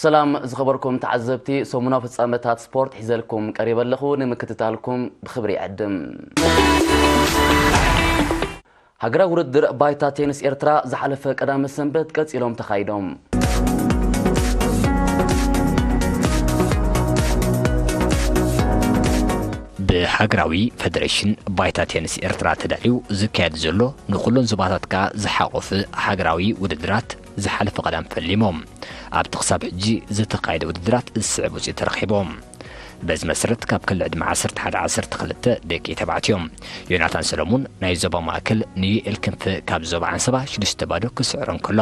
ሰላም ዝኸበርኩም ተዓዘብቲ፣ ሰሙናዊ ፍጻመታት ስፖርት ሒዘልኩም ቀሪበ ኣለኹ። ንምክትታልኩም ብኽብሪ ይዕድም። ሃገራዊ ውድድር ባይታ ቴኒስ ኤርትራ ዝሓለፈ ቀዳመ ሰንበት ቀጺሎም ተኻይዶም። ብሃገራዊ ፈደሬሽን ባይታ ቴኒስ ኤርትራ ተዳልዩ ዝካየድ ዘሎ ንኹሉን ዞባታት ከኣ ዝሓቖፈ ሃገራዊ ውድድራት ዝሓለፈ ቀዳም ፈሊሞም። ኣብቲ ክሳብ ሕጂ ዝተኻየደ ውድድራት ዝስዕብ ውጽኢት ተረኺቦም። በዚ መሰረት ካብ ክሊ ዕድመ ዓሰርተ ሓደ ዓሰርተ ክልተ ደቂ ተባዕትዮ ዮናታን ሰለሙን ናይ ዞባ ማእከል፣ ንዩኤል ክንፈ ካብ ዞባ ዓንሰባ ሽዱሽተ ባዶ ክስዕሮ እንከሎ፣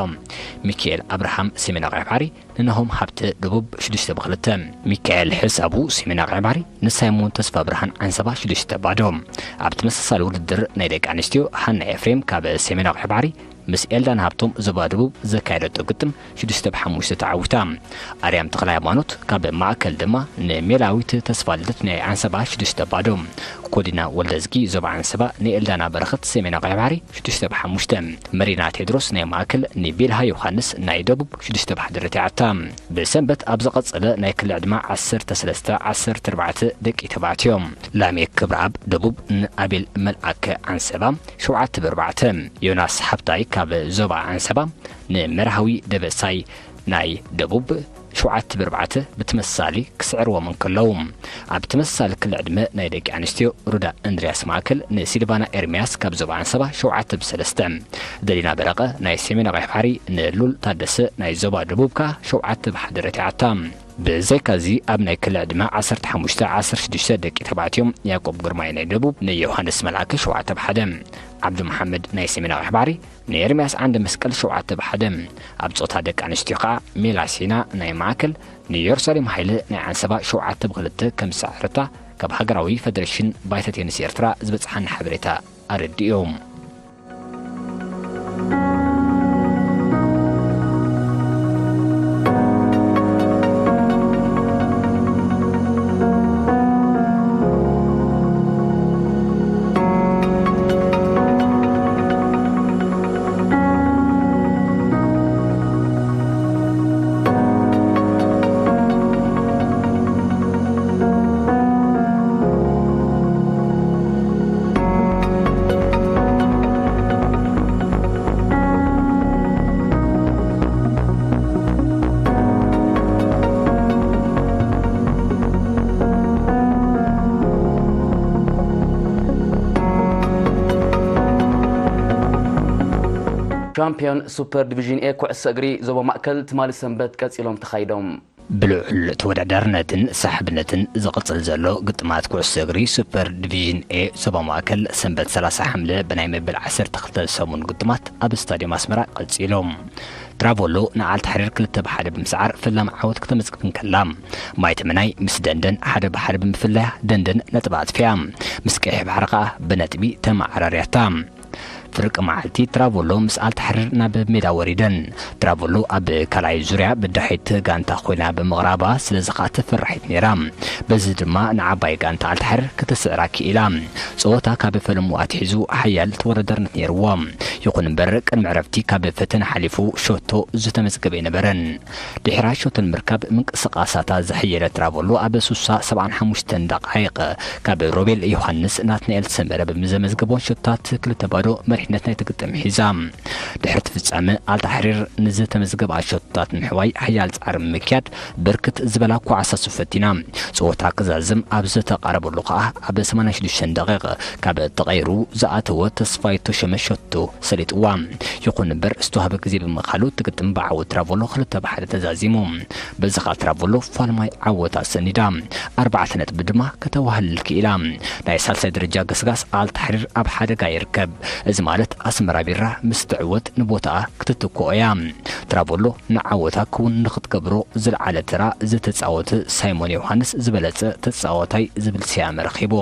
ሚካኤል ኣብርሃም ሰሜናዊ ቀይሕ ባሕሪ ንናሆም ሃብተ ደቡብ ሽዱሽተ ብክልተ፣ ሚካኤል ሕሳቡ ሰሜናዊ ቀይሕ ባሕሪ ንሳይሞን ተስፋ ብርሃን ዓንሰባ ሽዱሽተ ባዶ። ኣብ ተመሳሳሊ ውድድር ናይ ደቂ ኣንስትዮ ሃና ኤፍሬም ካብ ሰሜናዊ ቀይሕ ባሕሪ ምስ ኤልዳና ሃብቶም ዞባ ደቡብ ዘካየደቶ ግጥም ሽዱሽተ ብሓሙሽተ ተዓዊታ። ኣርያም ተኽለ ሃይማኖት ካብ ማእከል ድማ ንሜላዊት ተስፋ ልደት ናይ ዓንሰባ ሽዱሽተ ባዶ። ኮዲና ወልደዝጊ ዞባ ዓንሰባ ንኤልዳና በረኸት ሰሜናዊ ቀይሕ ባሕሪ ሽዱሽተ ብሓሙሽተ። መሪና ቴድሮስ ናይ ማእከል ንቤልሃ ዮሃንስ ናይ ደቡብ ሽዱሽተ ብሓደ ረቲዓታ። ብሰንበት ኣብ ዝቐጸለ ናይ ክሊ ዕድመ ዓሰርተ ሰለስተ ዓሰርተ ኣርባዕተ ደቂ ተባዕትዮ ላሜክ ክብረኣብ ደቡብ ንኣቤል መልኣከ ዓንሰባ ሸውዓተ ብኣርባዕተ፣ ዮናስ ሃብታይ ካብ ዞባ ዓንሰባ ንመርሃዊ ደበሳይ ናይ ደቡብ ሸውዓተ ብኣርባዕተ ብተመሳሳሊ ክስዕርዎም እንከለዉ፣ ኣብ ተመሳሳሊ ክሊ ዕድመ ናይ ደቂ ኣንስትዮ ሩዳ እንድርያስ ማእከል ንሲልቫና ኤርምያስ ካብ ዞባ ዓንሰባ ሸውዓተ ብሰለስተ፣ ደሊና በረቐ ናይ ሰሜን ኣቕያሕ ባሕሪ ንሉል ታደሰ ናይ ዞባ ደቡብ ከኣ ሸውዓተ ብሓደ ረቲዓታ። ብዘይካዚ ኣብ ናይ ክሊ ዕድመ ዓሰርተ ሓሙሽተ ዓሰርተ ሽዱሽተ ደቂ ተባዕትዮ ያዕቆብ ግርማይ ናይ ደቡብ ንዮሃንስ መልኣከ ሸውዓተ ብሓደ፣ ዓብዱ መሓመድ ናይ ሰሜን ኣቕያሕ ባሕሪ ንኤርምያስ ዓንደ መስቀል ሸውዓተ ብሓደ። ኣብ ጾታ ደቂ ኣንስትዮ ከኣ ሜላሲና ናይ ማእከል ንየሩሳሌም ሃይለ ናይ ዓንሰባ ሸውዓተ ብክልተ ከም ዝሰዓረታ ካብ ሃገራዊ ፈደሬሽን ባይታ ቴኒስ ኤርትራ ዝበጽሓና ሓበሬታ ኣረዲኡ። ሻምፒዮን ሱፐር ዲቪዥን ኤ ኩዕሶ እግሪ ዞባ ማእከል ትማሊ ሰንበት ቀጺሎም ተኻይዶም። ብልዑል ተወዳዳርነትን ሰሓብነትን ዝቕጽል ዘሎ ግጥማት ኩዕሶ እግሪ ሱፐር ዲቪዥን ኤ ዞባ ማእከል ሰንበት ሰላሳ ሓምለ ብናይ መበል ዓሰርተ ክልተ ሰሙን ግጥማት ኣብ ስታድዮም ኣስመራ ቀጺሎም። ትራቮሎ ንኣልታሕሪር ክልተ ብሓደ ብምስዓር ፈላሚ ዓወት ከተመዝግብ እንከላ፣ ማይ ተመናይ ምስ ደንደን ሓደ ብሓደ ብምፍላያ ደንደን ነጥባ ኣጥፊኣ። ምስ ቀይሕ ባሕሪ ከኣ ብነጥቢ ተመዓራርያታ። ፍርቂ መዓልቲ ትራቮሎ ምስ ኣልታሕሪር ናብ ሜዳ ወሪደን። ትራቮሎ ኣብ ካልኣይ ዙርያ ብዳሒት ጋንታ ኮይና ብምቕራባ ስለዚ ከኣ ተፈራሒት ነይራ። በዚ ድማ ንዓባይ ጋንታ ኣልታሕሪር ክትስዕራ ክኢላ። ጸወታ ካብ ፈለሙ ኣትሒዙ ሓያል ተወዳዳርነት ነይርዎ። ይኹን እምበር ቅድሚ ዕረፍቲ ካብ ፈተነ ሓሊፉ ሸቶ ዝተመዝገበ ኣይነበረን። ድሕሪ ሸቶ ንምርካብ ምንቅስቓሳታ ዘሐየለ ትራቮሎ ኣብ ሱሳ ሰብዓን ሓሙሽተን ደቓይቕ ካብ ሮቤል ዮሃንስ ናትናኤል ሰመረ ብዘመዝገቦን ሸቶታት ክልተ ባዶ መሪሕነት ናይቲ ግጥም ሒዛ። ድሕሪ እቲ ፍጻመ ኣልታሕሪር ንዝተመዝገባ ሸቶታት ንምሕዋይ ሓያል ጻዕሪ ብምክያድ ብርክት ዝበላ ኳዕሳሱ ፈቲና። ጸወታ ክዛዝም ኣብ ዝተቓረበሉ ከኣ ኣብ ሰማንያን ሽዱሽተን ደቒቕ ካብ ተቐይሩ ዝኣተወ ተስፋይ ተሾመ ሸቶ ሰሊጥዋ። ይኹን እምበር ዝተዋህበ ግዜ ብምኻሉ እቲ ግጥም ብዓወት ትራቮሎ ክልተ ብሓደ ተዛዚሙ። በዚ ከኣ ትራቮሎ ፋልማይ ዓወታ ሰኒዳ ኣርባዕተ ነጥቢ ድማ ከተዋህልል ክኢላ። ናይ ሳልሳይ ደረጃ ገስጋስ ኣልታሕሪር ኣብ ሓደጋ ይርከብ። እዚ ማለት ኣስመራ ቢራ ምስ ትዕወት ንቦታኣ ክትትክኦ እያ። ትራቮሎ ንዓወታ ክውን ንኽትገብሮ ዝለዓለ ተራ ዝተጻወተ ሳይሞን ዮሃንስ ዝበለጸ ተጻዋታይ ዝብል ስያመ ረኺቡ።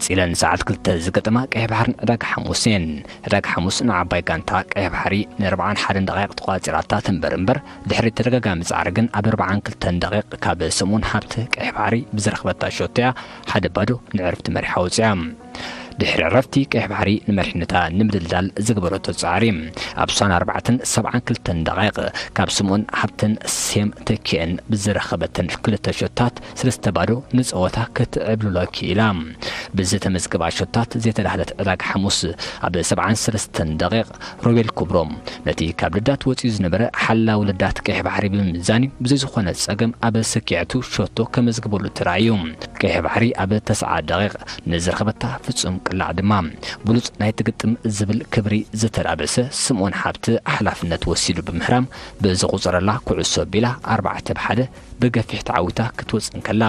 ቀጺለን ሰዓት ክልተ ዝገጠማ ቀይሕ ባሕርን ዕዳጋ ሓሙስን እየን። ዕዳጋ ሓሙስ ንዓባይ ጋንታ ቀይሕ ባሕሪ ንኣርብዓን ሓደን ደቂቕ ተቋጺራታ ትንበር እምበር፣ ድሕሪ ተደጋጋሚ ጻዕሪ ግን ኣብ ኣርብዓን ክልተን ደቂቕ ካብ ስምኦን ሃብተ ቀይሕ ባሕሪ ብዝረኸበታ ሾቶ እያ ሓደ ባዶ ንዕረፍቲ መሪሓ ወጺኣ። ድሕሪ ዕረፍቲ ቀይሕ ባሕሪ ንመሪሕነታ ንምድልዳል ዝገበረቶ ጻዕሪ ኣብ ስሳን ኣርባዕተን ሰብዓን ክልተን ደቂቕ ካብ ስምኦን ሃብተን ሴም ተኪኤን ብዝረኸበተን ክልተ ሾታት ሰለስተ ባዶ ንጸወታ ክትዕብልሎ ክኢላ። ብዝተመዝገባ ሾታት ዘይተዳህለት ዕዳጋ ሓሙስ ኣብ ሰብዓን ሰለስተን ደቂቕ ሮቤል ክብሮም ነቲ ካብ ልዳት ወጺኡ ዝነበረ ሓላዊ ልዳት ቀይሕ ባሕሪ ብምምዛን እዩ ብዘይ ዝኾነ ጸገም ኣብ ሰኪዐቱ ሾቶ ከመዝግበሉ ተራእዩ። ቀይሕ ባሕሪ ኣብ ተስዓ ደቂቕ ንዝረኸበታ ፍጹም ቅላዕ ድማ ብሉጽ ናይቲ ግጥም ዝብል ክብሪ ዝተላበሰ ስምኦን ሃብተ ሓላፍነት ወሲዱ ብምህራም ብዝቑጸረላ ኩዕሶ ኣቢላ ኣርባዕተ ብ ሓደ ብገፊሕ ተዓዊታ ክትወጽእ እንከላ፣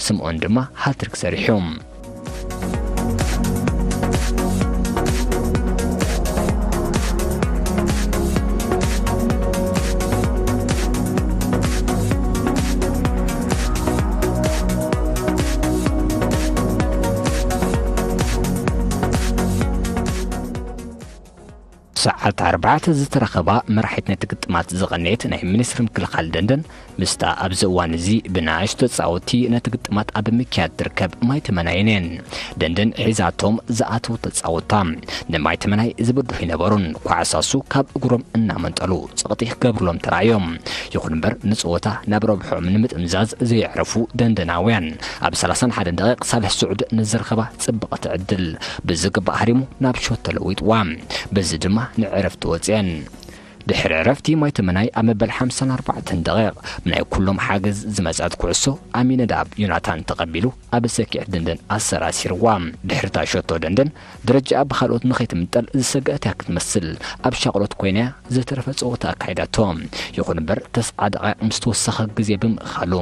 ስምኦን ድማ ሃትሪክ ሰሪሑ። ሰዓት ኣርባዕተ ዝተረኸባ መራሒት ነቲ ግጥማት ዝቐነየት ናይ ሚኒስትሪ ምክልኻል ደንደን፣ ምስታ ኣብዚ እዋን እዚ ብንኣሽቱ ተጻወትቲ ነቲ ግጥማት ኣብ ምክያድ ትርከብ ማይ ተመናይን እየን። ደንደን ሒዛቶም ዝኣተዉ ተጻወትታ ንማይ ተመናይ ዝበድሁ ኣይነበሩን። ኳዕሳሱ ካብ እግሮም እናመንጠሉ ጸቕጢ ክገብርሎም ተራእዮም። ይኹን እምበር ንጸወታ ናብ ረብሖም ንምጥምዛዝ ዘየዕረፉ ደንደናውያን ኣብ ሰላሳን ሓደን ደቂቕ ሳልሕ ስዑድ ንዝረኸባ ጽብቕቲ ዕድል ብዝግባእ ሃሪሙ ናብ ሾት ተለዊጥዋ። በዚ ድማ ንዕረፍቲ ወጽየን። ድሕሪ ዕረፍቲ ማይ ተመናይ ኣብ መበል ሓምሳን ኣርባዕተን ደቂቕ ብናይ ኩሎም ሓገዝ ዝመጽኣት ኩዕሶ ኣሚነዳብ ዮናታን ተቐቢሉ ኣብ ሰኪዕ ደንደን ኣሰራሲርዋ። ድሕርታ ሸቶ ደንደን ደረጃኣ ብኻልኦት ንኸይትምንጠል ዝሰገአት እያ ክትመስል ኣብ ሻቕሎት ኮይና እያ ዘተረፈ ጸወታ ኣካይዳቶ። ይኹን እምበር ተስዓ ደቂቕ ምስ ተወሰኸ ግዜ ብምእኻሉ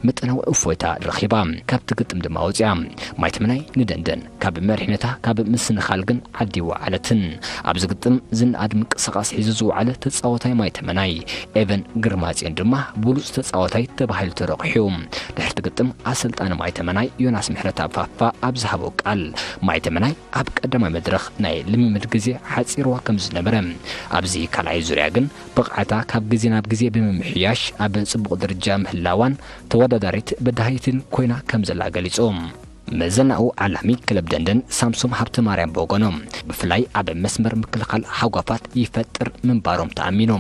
መጠናዊ እፎይታ ረኺባ ካብቲ ግጥም ድማ ወጺኣ። ማይ ተመናይ ንደንደን ካብ መሪሕነታ ካብ ምስንኻል ግን ዓዲ ይወዓለትን። ኣብዚ ግጥም ዝነኣድ ምንቅስቓስ ሒዙ ዝወዓለ ተጻዋታይ ማይ ተመናይ ኤቨን ግርማጽዮን ድማ ብሉጽ ተጻዋታይ ተባሂሉ ተረቑሑ። ድሕርቲ ግጥም ኣሰልጣኒ ማይ ተመናይ ዮናስ ምሕረተኣብ ፋፋ ኣብ ዝሃቦ ቃል፣ ማይ ተመናይ ኣብ ቀዳማይ መድረኽ ናይ ልምምድ ግዜ ሓጺርዋ ከም ዝነበረ፣ ኣብዚ ካልኣይ ዙርያ ግን ብቕዓታ ካብ ግዜ ናብ ግዜ ብምምሕያሽ ኣብ ጽቡቕ ደረጃ ምህላዋን ተወዳዳሪት በዳሂትን ኮይና ከም ዘላ ገሊጹ። መዘናኡ ዓላሚ ክለብ ደንደን ሳምሶም ሃብተማርያም ብወገኑ፣ ብፍላይ ኣብ መስመር ምክልኻል ሃጓፋት ይፈጥር ምንባሮም ተኣሚኑ።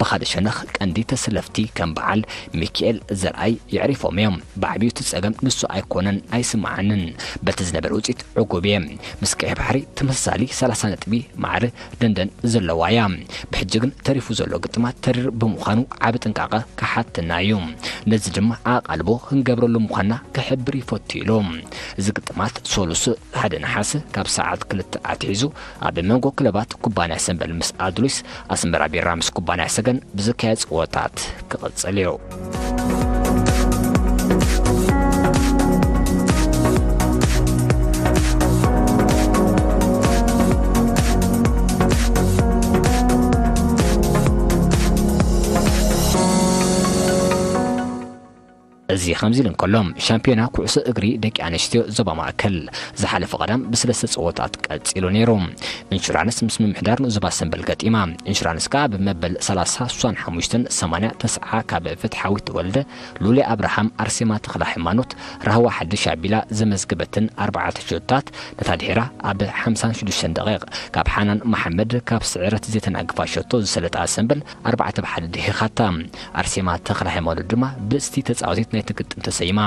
ብኻልእ ሸነኽ ቀንዲ ተሰለፍቲ ከም በዓል ሚኪኤል ዘርኣይ የዕሪፎም እዮም። ብዓብዩ እቲ ጸገም ንሱ ኣይኮነን ኣይስምዓንን። በቲ ዝነበረ ውጽኢት ዕጉብ እየ። ምስ ቀይሕ ባሕሪ ተመሳሳሊ ሰላሳ ነጥቢ ማዕረ ደንደን ዘለዋ እያ። ብሕጂ ግን ተሪፉ ዘሎ ግጥማት ተሪር ብምዃኑ ዓቢ ጥንቃቐ ክሓተና እዩ። ነዚ ድማ ኣቓልቦ ክንገብረሉ ምዃንና ክሕብር ይፈቱ ኢሉ። እዚ ግጥማት ሰሉስ ሓደ ነሓሰ ካብ ሰዓት ክልተ ኣትሒዙ ኣብ መንጎ ክለባት ኩባንያ ሰምበል ምስ ኣድሉይስ ኣስመራ ቢራ ምስ ኩባንያ ሰገን ብዝካየድ ጸወታት ክቕጽል እዩ። እዚ ከምዚ ኢሉ እንከሎ፣ ሻምፒዮና ኩዕሶ እግሪ ደቂ ኣንስትዮ ዞባ ማእከል ዝሓለፈ ቀዳም ብሰለስተ ጸወታት ቀጺሉ ነይሩ። ኢንሹራንስ ምስ ምምሕዳር ንኡስ ዞባ ሰምበል ገጢማ። ኢንሹራንስ ከኣ ብመበል ሰላሳ፣ ስሳን ሓሙሽተን፣ ሰማንያ፣ ተስዓ ካብ ፍትሓዊት ተወልደ፣ ሉሊ ኣብርሃም፣ ኣርሴማ ተኽለ ሃይማኖት፣ ራህዋ ሓድሽ ኣቢላ ዘመዝገበትን ኣርባዕተ ሸቶታት፣ ነታ ድሒራ ኣብ ሓምሳን ሽዱሽተን ደቂቕ ካብ ሓናን መሓመድ ካብ ስዕረት ዘይተናግፋ ሸቶ ዝሰለጣ ሰምበል ኣርባዕተ ብ ሓደ ድሒኻታ። ኣርሴማ ተኽለ ሃይማኖት ድማ ብልጽቲ ተጻዋቲት ናይቲ ግጥም ተሰይማ።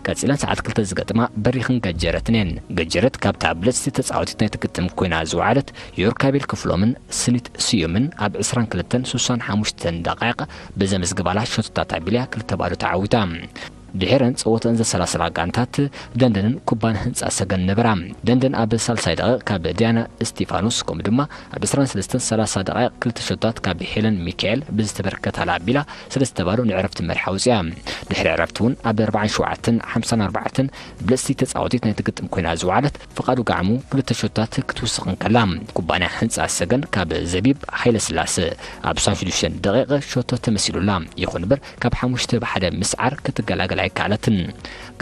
ቀጺለን ሰዓት ክልተ ዝገጥማ በሪኽን ገጀረትን እየን። ገጀረት ካብታ ብልጽቲ ተጻዋቲት ናይቲ ግጥም ኮይና ዝወዓለት ዮርካቤል ክፍሎምን ስኒት ስዩምን ኣብ ዕስራን ክልተን ስሳን ሓሙሽተን ደቂቕ ብዘመዝግባላ ሸቶታት ኣቢላ ክልተ ባዶ ተዓዊታ። ድሒረን ጸወተን ዘሰላሰላ ጋንታት ደንደንን ኩባን ህንጻ ሰገን ነበራ። ደንደን ኣብ ሳልሳይ ደቂቕ ካብ ዲያና እስቲፋኖስ፣ ከምኡ ድማ ኣብ ዕስራን ሰለስተን ሰላሳ ደቂቕ ክልተ ሸቶታት ካብ ሄለን ሚካኤል ብዝተበርከታላ ኣቢላ ሰለስተ ባዶ ንዕረፍቲ መሪሓ ኣውጽያ። ድሕሪ ዕረፍቲ እውን ኣብ ኣርባዓን ሸውዓተን ሓምሳን ኣርባዕተን ብልጽቲ ተጻወቲት ናይቲ ግጥም ኮይና ዝወዓለት ፍቓዱ ጋዕሙ ክልተ ሸቶታት ክትውስኽ እንከላ፣ ኩባንያ ህንጻ ሰገን ካብ ዘቢብ ሃይለስላሰ ኣብ ዕስራን ሽዱሽተን ደቂቕ ሸቶ ተመሲሉላ። ይኹን እምበር፣ ካብ ሓሙሽተ ብሓደ ምስዓር ክትገላገል ኣይከኣለትን።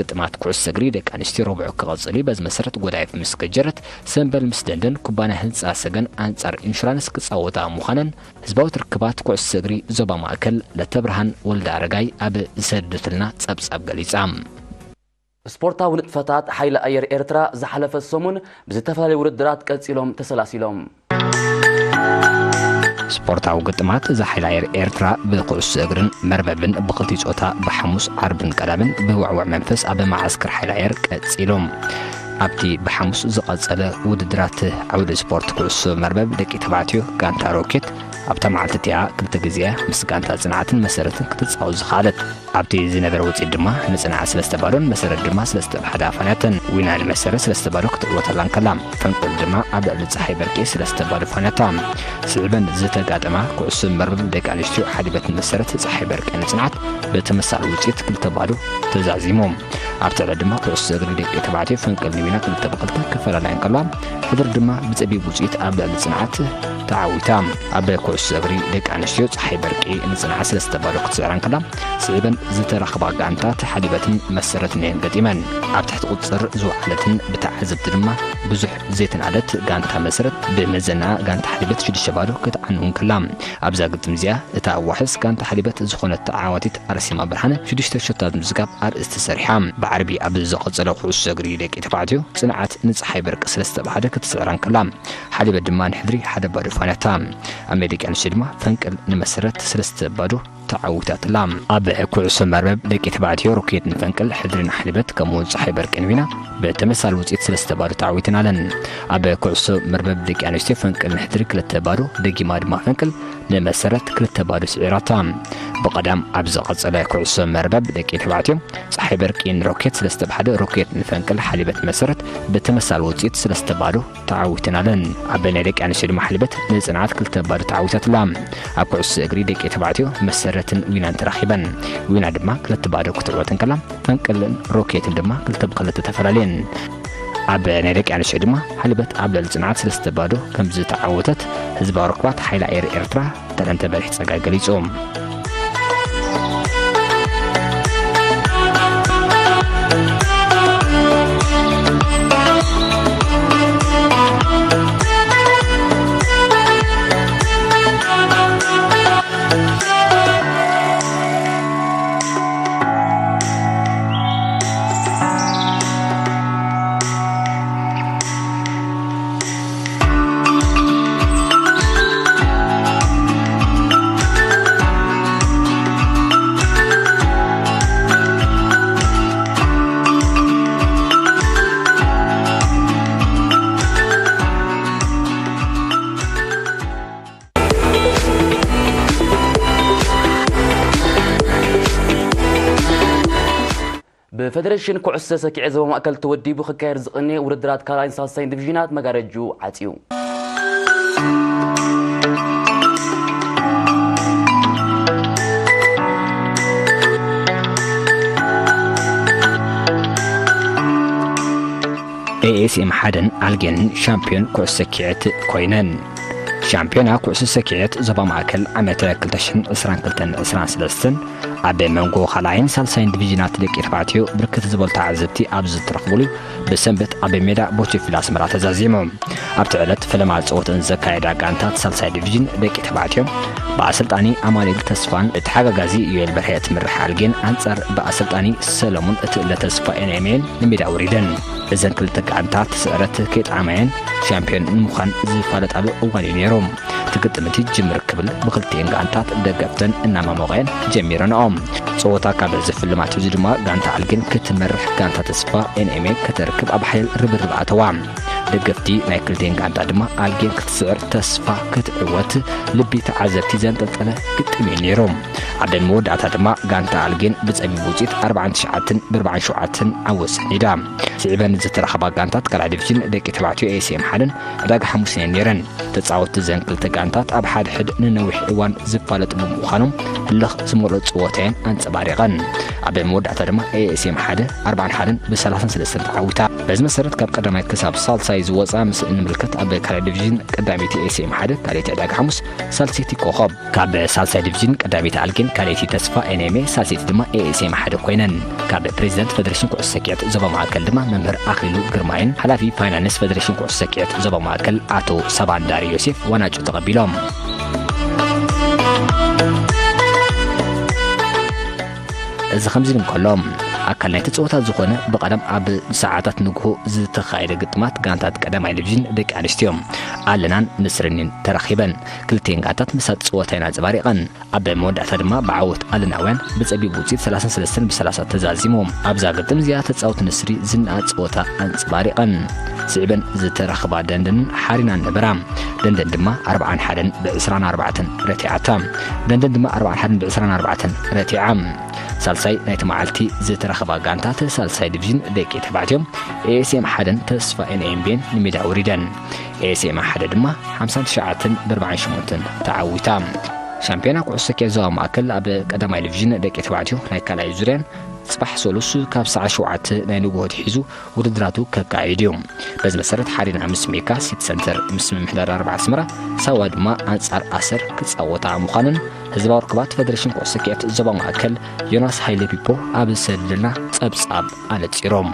ግጥማት ኩዕሶ እግሪ ደቂ ኣንስትዮ ረቡዕ ክቐጽል እዩ። በዚ መሰረት፣ ጎዳይፍ ምስ ገጀረት፣ ሰምበል ምስ ደንደን፣ ኩባንያ ህንጻ ሰገን ኣንጻር ኢንሹራንስ ክጻወታ ምዃነን ህዝባዊ ርክባት ኩዕሶ እግሪ ዞባ ማእከል ለተብርሃን ወልደ ኣረጋይ ኣብ ዝሰደደትልና ጸብጻብ ገሊጻ። ስፖርታዊ ንጥፈታት ሓይሊ ኣየር ኤርትራ ዝሓለፈ ሰሙን ብዝተፈላለዩ ውድድራት ቀጺሎም ተሰላሲሎም። ስፖርታዊ ግጥማት እዛ ሓይሊ ኣየር ኤርትራ ብኩዕሶ እግርን መርበብን ብኽልቲኡ ጾታ ብሓሙስ፣ ዓርብን ቀዳምን ብውዕውዕ መንፈስ ኣብ መዓስከር ሓይሊ ኣየር ቀጺሎም። ኣብቲ ብሓሙስ ዝቐጸለ ውድድራት ዓውዲ ስፖርት ኩዕሶ መርበብ ደቂ ተባዕትዮ፣ ጋንታ ሮኬት ኣብታ መዓልቲ እቲኣ ክልተ ግዜ ምስ ጋንታ ጽንዓትን መሰረትን ክትጻወት ዝኸኣለት። ኣብቲ ዝነበረ ውጽኢት ድማ ንጽንዓት ሰለስተ ባዶን መሰረት ድማ ሰለስተ ብሓደ ኣፋንያተን። ዊና ንመሰረት ሰለስተ ባዶ ክትዕወተላ እንከላ፣ ፈንቅል ድማ ኣብ ልዕሊ ጸሓይ በርቂ ሰለስተ ባዶ ፋንያታ። ስዕበን ዝተጋጠማ ኩዕሶ መርበብ ደቂ ኣንስትዮ ሓሊበት ንመሰረት ጸሓይ በርቂ ንጽንዓት ብተመሳሳሊ ውጽኢት ክልተ ባዶ ተዛዚሙ። ኣብቲ ዕለት ድማ ኩዕሶ እግሪ ደቂ ተባዕትዮ ፈንቅል ንዊና ክልተ ብክልተ ክፈላለያ እንከላ፣ ሕድር ድማ ብጸቢብ ውጽኢት ኣብ ልዕሊ ጽንዓት ተዓዊታ። ኣብ ኩዕሶ እግሪ ደቂ ኣንስትዮ ጸሓይ በርቂ ንጽንዓት ሰለስተ ባዶ ክትስዕራ እንከላ፣ ስዒበን ዝተራኽባ ጋንታት ሓሊበትን መሰረትን እየን ገጢመን። ኣብ ትሕቲ ቁጽር ዝወዓለትን ብተዓዘብቲ ድማ ብዙሕ ዘይተናደት ጋንታ መሰረት ብመዘና ጋንታ ሓሊበት ሽዱሽተ ባዶ ክትዓኑ እንከላ፣ ኣብዛ ግጥም እዚኣ እታ ኣዋሕስ ጋንታ ሓሊበት ዝኾነት ተዓዋቲት ኣርሴማ ብርሃነ ሽዱሽተ ሸቶታት ምዝጋብ ኣርእስቲ ሰሪሓ። ብዓርቢ ኣብ ዝቐጸለ ኩዕሶ እግሪ ደቂ ተባዕትዮ ጽንዓት ንጸሓይ በርቂ ሰለስተ ብሓደ ክትስዕራ እንከላ፣ ሓሊበት ድማ ንሕድሪ ሓደ ባዶ ፋንያታ። ኣብ ናይ ደቂ ኣንስትዮ ድማ ፈንቅል ንመሰረት ሰለስተ ባዶ ተዓዊታትላ። ኣብ ኩዕሶ መርበብ ደቂ ተባዕትዮ ሮኬት ንፈንቅል፣ ሕድሪ ንሓሊበት፣ ከምኡውን ጸሓይ በርቂ ንዊና ብተመሳሳሊ ውጽኢት ሰለስተ ባዶ ተዓዊተን ኣለን። ኣብ ኩዕሶ መርበብ ደቂ ኣንስትዮ ፈንቅል ንሕድሪ ክልተ ባዶ፣ ደጊማ ድማ ፈንቅል ንመሰረት ክልተ ባዶ ስዒራታ። ብቐዳም ኣብ ዝቐጸለ ኩዕሶ መርበብ ደቂ ተባዕትዮ፣ ጸሓይ በርቂ ንሮኬት ሰለስተ ብሓደ፣ ሮኬት ንፈንቅል ሓሊበት መሰረት ብተመሳሳሊ ውጽኢት ሰለስተ ባዶ ተዓዊተን ኣለን። ኣብ ናይ ደቂ ኣንስትዮ ድማ ሓሊበት ንጽንዓት ክልተ ባዶ ተዓዊታትላ። ኣብ ኩዕሶ እግሪ ደቂ ተባዕትዮ መሰረትን ዊናን ተራኺበን። ዊና ድማ ክልተ ባዶ ክትዕወት እንከላ፣ ፈንቅልን ሮኬትን ድማ ክልተ ብክልተ ተፈላለየን። ኣብ ናይ ደቂ ኣንስትዮ ድማ ሓሊበት ኣብ ልዕሊ ጽንዓት ሰለስተ ባዶ ከም ዝተዓወተት ህዝባዊ ርክባት ሓይሊ ኣየር ኤርትራ ተረንተ በሪሕ ጸጋይ ገሊጹ። ብፌደሬሽን ኩዕሶ ሰኪዐት ዞባ ማእከል ተወዲቡ ክካየድ ዝቐነየ ውድድራት ካልኣይን ሳልሳይን ዲቪዥናት መጋረጅኡ ዓጽዩ። ኤኤስኤም ሓደን ኣልጌንን ሻምፒዮን ኩዕሶ ሰኪዐት ኮይነን። ሻምፒዮና ኩዕሶ ሰኪዐት ዞባ ማእከል ዓመተ ክልተ ሽሕን ዕስራን ክልተን ዕስራን ሰለስተን ኣብ መንጎ ካልኣይን ሳልሳይን ዲቪዥናት ደቂ ተባዕትዮ ብርክት ዝበሉ ተዓዘብቲ ኣብ ዝተረኽቡሉ ብሰንበት ኣብ ሜዳ ቦቸፊል ኣስመራ ተዛዚሙ። ኣብቲ ዕለት ፈለማ ጸወተን ዘካየዳ ጋንታት ሳልሳይ ዲቪዥን ደቂ ተባዕትዮ ብኣሰልጣኒ ኣማኑኤል ተስፋን ብተሓጋጋዚ ዮኤል በርሀ እትምራሕ ኣልጌን ኣንጻር ብኣሰልጣኒ ሰለሙን እትእለ ተስፋ ኤንኤምኤን ንሜዳ ወሪደን። እዘን ክልተ ጋንታት ስዕረት ከይጠዓማየን ሻምፒዮን ንምዃን ዝፋለጣሉ እዋን እዩ ነይሩ። እቲ ግጥም እቲ ጅምር ክብል ብክልቲኤን ጋንታት ደገፍተን እናማሞቐየን ጀሚረንኦ። ጸወታ ካብ ዝፍልም ኣትሒዙ ድማ ጋንታ ኣልጌን ክትመርሕ፣ ጋንታ ተስፋ ኤንኤምኤ ከተርክብ ኣብ ሓይል ርብርብ ኣተዋ። ደገፍቲ ናይ ክልቲኤን ጋንታ ድማ ኣልጌን ክትስዕር ተስፋ ክትዕወት ልቢ ተዓዘብቲ ዘንጠልጠለ ግጥም እዩ ነይሩ። ኣብ መወዳእታ ድማ ጋንታ ኣልጌን ብጸቢብ ውጽኢት ኣርብዓን ትሽዓተን ብ ኣርብዓን ሸውዓተን ዓወት ሰኒዳ። ስዒበን ዝተረኸባ ጋንታት ካልኣይ ዲቪዥን ደቂ ተባዕትዮ ኤ ኤስ ኤም ሓደን ዕዳጋ ሓሙስን እየን ነይረን። ተጻወትቲ ዘን ክልተ ጋንታት ኣብ ሓድሕድ ንነዊሕ እዋን ዝፋለጡ ብምዃኖም ህልኽ ዝመልኦ ጸወታ እየን ኣንጸባሪቐን። ኣብ መወዳእታ ድማ ኤ ኤስ ኤም ሓደ ኣርብዓን ሓደን ብ ሰላሳን ሰለስተን ተዓዊታ። በዚ መሰረት ካብ ቀዳማይ ክሳብ ሳልሳይ ዝወጻ ምስ እንምልከት ኣብ ካልኣይ ዲቪዥን ቀዳመይቲ ኤ ኤስ ኤም ሓደ፣ ካልኣይቲ ዕዳጋ ሓሙስ፣ ሳልሰይቲ ኮኸብ። ካብ ሳልሳይ ዲቪዥን ቀዳመይቲ ኣልጌን ካልኣይቲ ተስፋ ኤን ኤም ኤ፣ ሳልሰይቲ ድማ ኤ ኤስ ኤም ሓደ ኮይነን። ካብ ፕሬዚደንት ፌደሬሽን ኩዕሶ ሰኪዐት ዞባ ማእከል ድማ መምህር ኣኽሊሉ ግርማይን ሓላፊ ፋይናንስ ፌደሬሽን ኩዕሶ ሰኪዐት ዞባ ማእከል ኣቶ ሳባንዳሪ ዮሴፍ ዋናጩ ተቐቢሎም። እዚ ከምዚ ኢሉ እንከሎ፣ ኣካል ናይቲ ጸወታ ዝኾነ ብቐደም ኣብ ሰዓታት ንግሆ ዝተኻየደ ግጥማት ጋንታት ቀዳማይ ዲቪዥን ደቂ ኣንስትዮ ኣለናን ንስርኒን ተራኺበን ክልቲኤን ጋንታት ምሳጥ ጸወታ እየን ኣንጸባሪቐን። ኣብ መወዳእታ ድማ ብዓወት ኣለናውያን ብጸቢብ ውጽኢት ሰላሳን ሰለስተን ብ ሰላሳ ተዛዚሞም። ኣብዛ ግጥም እዚኣ ተጻወቲ ንስሪ ዝነኣ ጸወታ ኣንጸባሪቐን። ስዒበን ዝተረኽባ ደንደንን ሓሪናን ነበራ። ደንደን ድማ ኣርብዓን ሓደን ብ ዕስራን ኣርባዕተን ረቲዓታ። ደንደን ድማ ኣርብዓን ሓደን ብ ዕስራን ኣርባዕተን ረቲዓ። ሳልሳይ ናይቲ መዓልቲ ዝተረኸባ ጋንታት ሳልሳይ ዲቪዥን ደቂ ተባዕትዮ ኤ ኤስ ኤም ሓደን ተስፋ ኤን ኤም ቤን ንሜዳ ወሪደን። ኤ ኤስ ኤም ሓደ ድማ ሓምሳን ትሽዓተን ብ ኣርባዓን ሸሞንተን ተዓዊታ። ሻምፒዮና ኩዕሶ ሰኪዐት ዞባ ማእከል ኣብ ቀዳማይ ዲቪዥን ደቂ ተባዕትዮ ናይ ካልኣይ ዙርያን ጽባሕ ሰሉስ ካብ ሰዓት ሸውዓተ ናይ ንግሆ ኣትሒዙ ውድድራቱ ከካይድ እዩ። በዚ መሰረት ሓሪና ምስ ሜካ ሲቲ ሰንተር፣ ምስ ምምሕዳር ኣርባ ኣስመራ፣ ሳዋ ድማ ኣንጻር ኣሰር ክጻወታ ምዃነን ህዝባዊ ርክባት ፌደሬሽን ኩዕሶ ሰኪዐት ዞባ ማእከል ዮናስ ሃይለ ፒፖ ኣብ ዝሰደደልና ጸብጻብ ኣነጺሮም።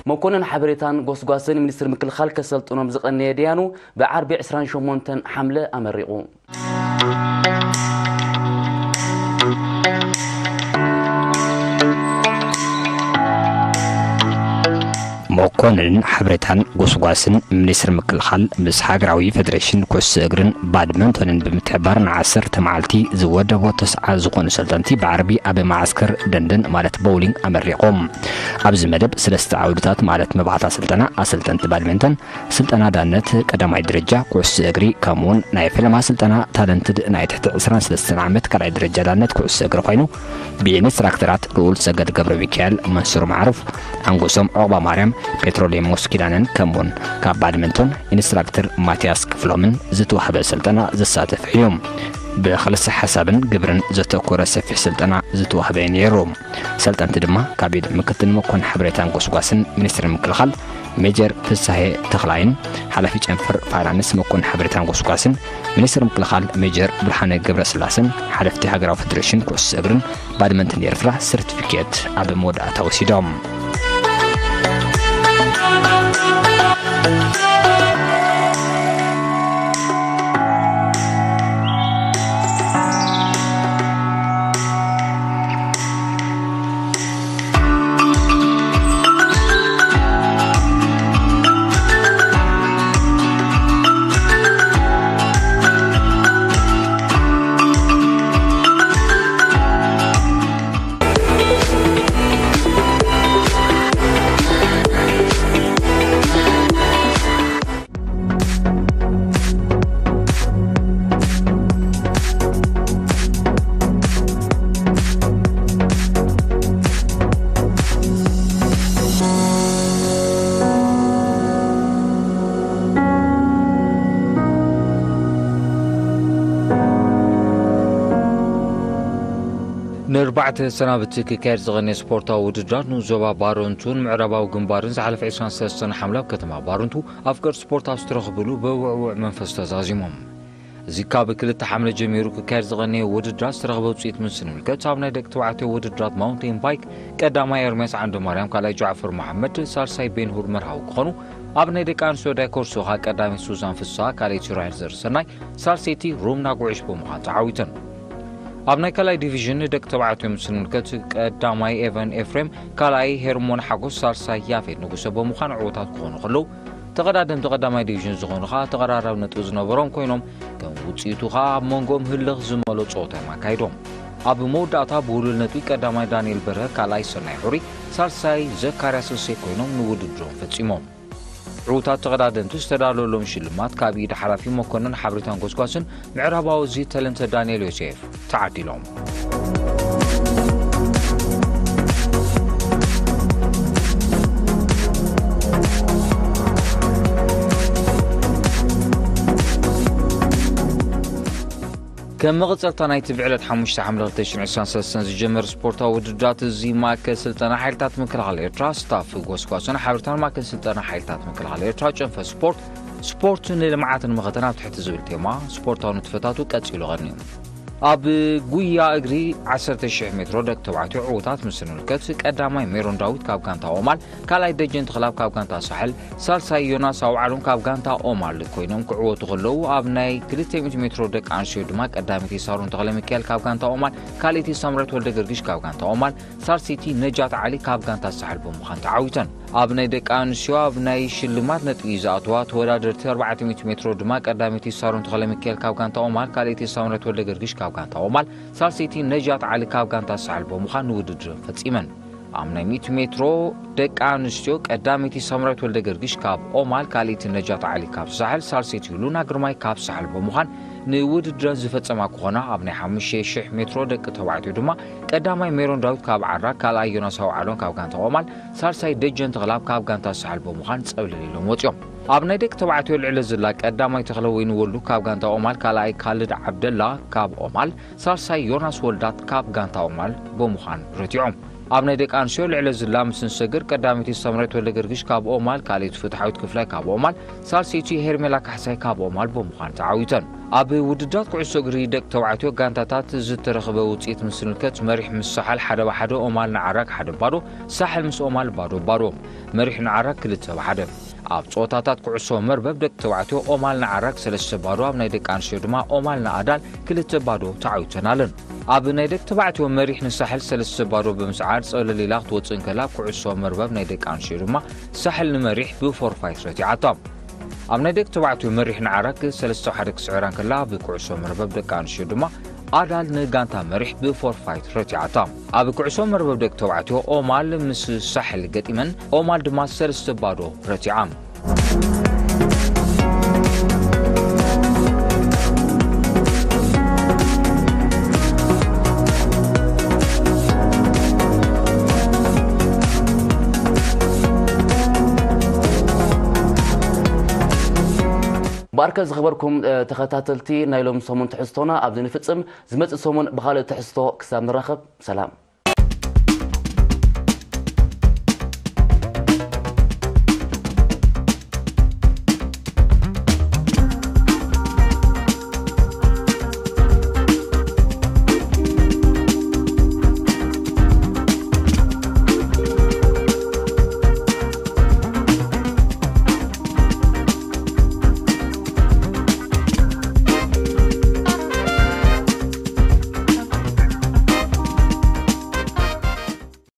መኮነን ሓበሬታን ጎስጓስን ሚኒስትሪ ምክልኻል ከሰልጥኖም ዝቐነየ ደያኑ ብዓርቢ ዕስራን ሸሞንተን ሓምለ ኣመሪቑ። መኮንን ሓበሬታን ጎስጓስን ሚኒስትሪ ምክልኻል ምስ ሃገራዊ ፌደሬሽን ኩዕሶ እግርን ባድመንቶንን ብምትሕብባር ንዓሰርተ መዓልቲ ዝወደቦ ተስዓ ዝኾኑ ሰልጠንቲ ብዓርቢ ኣብ መዓስከር ደንደን ማለት ቦውሊንግ ኣመሪቖም። ኣብዚ መደብ ሰለስተ ዓውድታት ማለት መባእታ ስልጠና ኣሰልጠንቲ ባድመንቶን፣ ስልጠና ዳነት ቀዳማይ ደረጃ ኩዕሶ እግሪ፣ ከምኡውን ናይ ፈለማ ስልጠና ታለንትድ ናይ ትሕቲ ዕስራን ሰለስተን ዓመት ካልኣይ ደረጃ ዳነት ኩዕሶ እግሪ ኮይኑ፣ ብኢንስትራክተራት ልኡል ሰገድ ገብረ ሚካኤል፣ መንሱር ማዕሩፍ፣ ኣንጎሶም ዑቕባ ማርያም፣ ፔትሮሌሞስ ኪዳነን ከምኡውን ካብ ባድመንቶን ኢንስትራክተር ማቲያስ ክፍሎምን ዝተዋህበ ስልጠና ዘሳተፈ እዩ። ብክልሰ ሓሳብን ግብርን ዘተኮረ ሰፊሕ ስልጠና ዝተዋህበ እዩ ነይሩ። ሰልጠንቲ ድማ ካብ ኢድ ምክትል መኮንን ሓበሬታን ጎስጓስን ሚኒስትሪ ምክልኻል ሜጀር ፍሳሄ ተኽላይን ሓላፊ ጨንፈር ፋይናንስ መኮንን ሓበሬታን ጎስጓስን ሚኒስትሪ ምክልኻል ሜጀር ብርሃነ ገብረስላሰን ሓለፍቲ ሃገራዊ ፌደሬሽን ኩዕሶ እግርን ባድመንትን ኤርትራ ሰርቲፊኬት ኣብ መወዳእታ ወሲዶም። ንኣርባዕተ ሰናብቲ ክካየድ ዝቐነየ ስፖርታዊ ውድድራት ንኡስ ዞባ ባረንቱን ምዕራባዊ ግንባርን ዝሓለፈ ዕስራን ሰለስተን ሓምለ ኣብ ከተማ ባረንቱ ኣፍቀርቲ ስፖርት ኣብ ዝተረኽብሉ ብውዕውዕ መንፈስ ተዛዚሞም። እዚ ካብ ክልተ ሓምለ ጀሚሩ ክካየድ ዝቐነየ ውድድራት ዝተረኽበ ውፅኢት ምስ ንምልከት፣ ኣብ ናይ ደቂ ተባዕትዮ ውድድራት ማውንቴን ባይክ ቀዳማይ ኤርምያስ ዓንደማርያም፣ ካልኣይ ጃዕፈር መሓመድ፣ ሳልሳይ ቤንሁር መርሃዊ ክኾኑ፣ ኣብ ናይ ደቂ ኣንስትዮ ዳይኮርሶ ከኣ ቀዳመይቲ ሱዛን ፍስሃ፣ ካልኣይቲ ራሄል ዘርሰናይ፣ ሳልሰይቲ ሩምና ጉዕሽ ብምዃን ተዓዊተን። ኣብ ናይ ካልኣይ ዲቪዥን ንደቂ ተባዕትዮ ምስ ንምልከት፣ ቀዳማይ ኤቨን ኤፍሬም፣ ካልኣይ ሄርሞን ሓጎስ፣ ሳልሳይ ያፌት ንጉሰ ብምዃን ዕዉታት ክኾኑ ከለዉ፣ ተቐዳደምቲ ቀዳማይ ዲቪዥን ዝኾኑ ኸኣ ተቐራራቢ ነጥቢ ዝነበሮም ኮይኖም፣ ከም ውጽኢቱ ኸኣ ኣብ መንጎኦም ህልኽ ዝመሎ ጸወታ እዮም ኣካይዶም። ኣብ መወዳእታ ብውሉል ነጥቢ ቀዳማይ ዳንኤል በርሀ፣ ካልኣይ ሰናይ ሑሪ፣ ሳልሳይ ዘካርያስ እሴይ ኮይኖም ንውድድሮም ፈጺሞም። ዕዉታት ተቐዳደምቲ ዝተዳለወሎም ሽልማት ካብ ኢድ ሓላፊ መኮነን ሓበሬታን ጎስጓስን ምዕራባዊ እዚ ተለንተ ዳንኤል ዮሴፍ ተዓዲሎም። ከም መቐጸልታ ናይቲ ብዕለት ሓሙሽተ ሓምለ ክልተ ሽሕን ዕስራን ሰለስተን ዝጀመር ስፖርታዊ ውድድራት፣ እዚ ማእከል ስልጠና ሓይልታት ምክልኻል ኤርትራ፣ ስታፍ ጎስጓስን ሓበሬታን ማእከል ስልጠና ሓይልታት ምክልኻል ኤርትራ፣ ጨንፈ ስፖርት፣ ስፖርት ንልምዓትን መኸተን ኣብ ትሕቲ ዝብል ቴማ፣ ስፖርታዊ ንጥፈታቱ ቀጺሉ ቀንዩ። ኣብ ጉያ እግሪ ዓሰርተ ሽሕ ሜትሮ ደቂ ተባዕትዮ ዕዉታት ምስ ንምልከት፣ ቀዳማይ ሜሮን ዳዊት ካብ ጋንታ ኦማል፣ ካልኣይ ደጀን ተኽላብ ካብ ጋንታ ሳሕል፣ ሳልሳይ ዮናስ ኣውዓሎም ካብ ጋንታ ኦማል ኮይኖም ክዕወቱ ከለዉ፣ ኣብ ናይ ክልተ ሚእቲ ሜትሮ ደቂ ኣንስትዮ ድማ ቀዳመይቲ ሳሮን ተኽለ ሚካኤል ካብ ጋንታ ኦማል፣ ካልኣይቲ ሳምራዊት ወልደ ገርግሽ ካብ ጋንታ ኦማል፣ ሳልሰይቲ ነጃት ዓሊ ካብ ጋንታ ሳሕል ብምዃን ተዓዊተን። ኣብ ናይ ደቂ ኣንስትዮ ኣብ ናይ ሽልማት ነጥቢ ዝኣተዋ ተወዳደርቲ ኣርባዕተ ሚእቲ ሜትሮ ድማ ቀዳመይቲ ሳሮን ተኽለ ሚካኤል ካብ ጋንታ ኦማል፣ ካልኣይቲ ሳምራዊት ወልደ ገርግሽ ካብ ጋንታ ኦማል፣ ሳልሰይቲ ነጃት ዓሊ ካብ ጋንታ ሳሕል ብምዃን ንውድድረን ፈጺመን። ኣብ ናይ ሚእቲ ሜትሮ ደቂ ኣንስትዮ ቀዳመይቲ ሳምራዊት ወልደ ገርግሽ ካብ ኦማል፣ ካልኣይቲ ነጃት ዓሊ ካብ ሳሕል፣ ሳልሰይቲ ሉና ግርማይ ካብ ሳሕል ብምዃን ንውድድረን ዝፈጸማ ክኾና፣ ኣብ ናይ ሓሙሽተ ሽሕ ሜትሮ ደቂ ተባዕትዮ ድማ ቀዳማይ ሜሮን ዳዊት ካብ ዓራ፣ ካልኣይ ዮናስ ኣውዓሎም ካብ ጋንታ ኦማል፣ ሳልሳይ ደጀን ተኽላብ ካብ ጋንታ ሳሕል ብምዃን ጸብለል ኢሎም ወጺኦም። ኣብ ናይ ደቂ ተባዕትዮ ልዕለ ዝላ ቀዳማይ ተኽለወይኒ ወልዱ ካብ ጋንታ ኦማል፣ ካልኣይ ካልድ ዓብደላ ካብ ኦማል፣ ሳልሳይ ዮናስ ወልዳት ካብ ጋንታ ኦማል ብምዃን ረቲዖም። ኣብ ናይ ደቂ ኣንስትዮ ልዕለ ዝላ ምስ እንሰግር፣ ቀዳመይቲ ሳምራዊት ወልደ ገርግሽ ካብ ኦማል፣ ካልኣይቲ ፍትሓዊት ክፍላይ ካብ ኦማል፣ ሳልሰይቲ ሄርሜላ ካሕሳይ ካብ ኦማል ብምዃን ተዓዊተን። ኣብ ውድድራት ኩዕሶ እግሪ ደቂ ተባዕትዮ ጋንታታት ዝተረኽበ ውጽኢት ምስ ንምልከት፣ መሪሕ ምስ ሳሕል ሓደ ብሓደ፣ ኦማል ንዓራግ ሓደ ባዶ፣ ሳሕል ምስ ኦማል ባዶ ባዶ። መሪሕ ንዓራግ ክልተ ብሓደ። ኣብ ጸወታታት ኩዕሶ መርበብ ደቂ ተባዕትዮ ኦማል ንዓራግ ሰለስተ ባዶ፣ ኣብ ናይ ደቂ ኣንስትዮ ድማ ኦማል ንኣዳል ክልተ ባዶ ተዓዊተናለን። ኣብ ናይ ደቂ ተባዕትዮ መሪሕ ንሳሕል ሰለስተ ባዶ ብምስዓር ጸብለል ኢላ ክትወጽእ እንከላ፣ ኩዕሶ መርበብ ናይ ደቂ ኣንስትዮ ድማ ሳሕል ንመሪሕ ብፎርፋይት ረቲዓታ። ኣብ ናይ ደቂ ተባዕትዮ መሪሕ ንዓራግ ሰለስተ ሓደ ክስዕራ እንከላ፣ ብኩዕሶ መርበብ ደቂ ኣንስትዮ ድማ ኣዳል ንጋንታ መሪሕ ብፎርፋይት ረቲዓታ። ኣብ ኩዕሶ መርበብ ደቂ ተባዕትዮ ኦማል ምስ ሳሕል ገጢመን፣ ኦማል ድማ ሰለስተ ባዶ ረቲዓም። እምበኣርከ ዝኸበርኩም፣ እ፣ ተኸታተልቲ ናይ ሎም ሰሙን ትሕዝቶና ኣብዚ ንፍጽም። ዝመጽእ ሰሙን ብኻልእ ትሕዝቶ ክሳብ ንራኸብ፣ ሰላም።